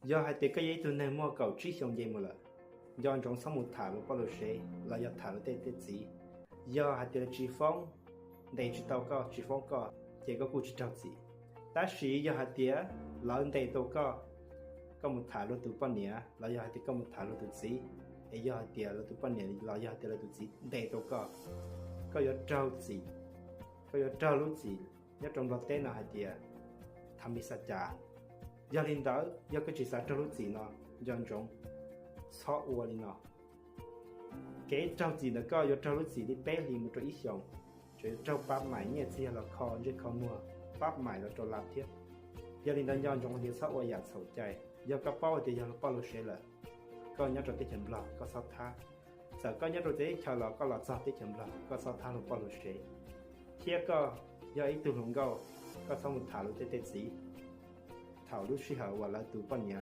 Yog hais tias koj yog ib tug neeg muaj kaum tsib xyoo nce mus lawm, nco ntsoov txhob mus tham luag poj luag sev los yog tham luag tej tej txiv. Yog hais tias lawv tsis foob, ntes tsis tau koj, tsis foob koj, ces koj kuj tsis raug txim. Tab sis yog hais tias lawv ntes tau koj, koj mus tham luag tus poj niam los yog hais tias koj mus tham luag tus txiv, es yog hais tias luag tus poj niam los yog hais tias luag tus txiv ntes tau koj, koj yuav raug txim, koj yuav raug lub txim nyob rau Nplog teb no hais tias tham mis xa cas. Yog li ntawd, yog koj tsis xav raug lub txim no, nco ntsoov txhob ua li no. Kev raug txim ntawm koj yuav raug lub txim li peb hlis mus rau ib xyoos, tseem yuav raug pab maim, nyiaj txiag los kho ntsej kho muag, pab maim los rau lab thiab. Yog li ntawd nco ntsoov hais tias txhob ua yam txhaum cai. Yog koj paub hais tias yog luag poj luag sev lawm, koj nyob rau teb chaws Nplog koj txhob thab. Txawm koj nyob rau teb chaws los koj los txog teb chaws Nplog koj txhob thab luag poj luag sev. Thiab koj yog ib tug hluas nkauj, koj txhob mus tham luag tej tej txiv thaum lub sij hawm uas lawv tus poj niam